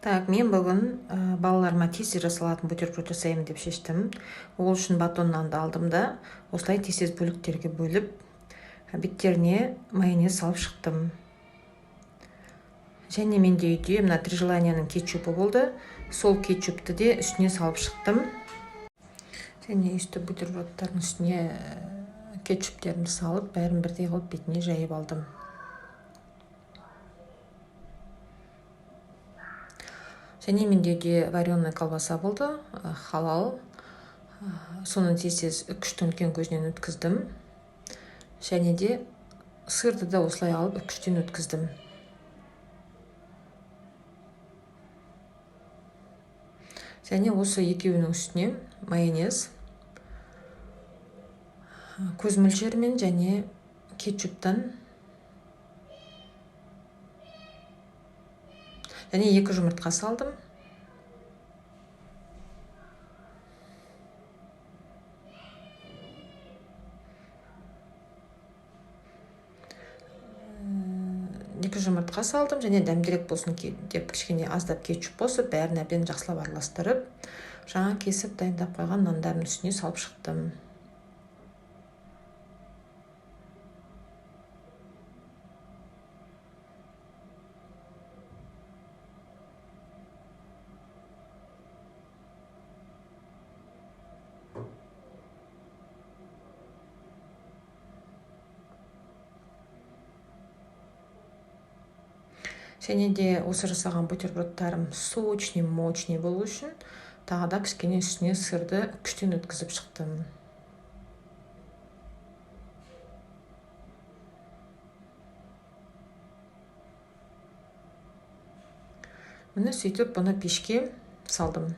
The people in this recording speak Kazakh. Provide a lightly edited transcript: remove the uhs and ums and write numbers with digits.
Так, мен бүгін балаларыма тез-тез жасалатын бутерброд жасаймын деп шештім. Ол үшін батон нанды алдым да, осылай тез-тез бөліктерге бөліп, беттеріне майонез салып шықтым. Және менде үйде мына Три желанияның кетчупы болды. Сол кетчупты де үстіне салып шықтым. Және өйстіп бутербродтардың үстіне кетчуптерімді салып, бәрін бірдей қылып бетіне жайып алдым. Және менде үйде вареный колбаса болды, халал. Соны тез-тез үкіштің үлкен көзінен өткіздім. Және де сырды да осылай алып үкіштен өткіздім. Және осы екеуінің үстіне майонез, көз мөлшерімен және кетчуптан және 2 жұмыртқа салдым. Екі жұмыртқа салдым және дәмдірек болсын деп кішкене аздап кетчуп қосып, бәрін әбден жақсылап араластырып, жаңа кесіп дайындап қойған нандардың үстіне салып шықтым. Және де осы жасаған бутербродтарым сочный, мощный болу үшін тағы да кішкене үстіне сырды күштен өткізіп шықтым. Міне сөйтіп бұны пешке салдым.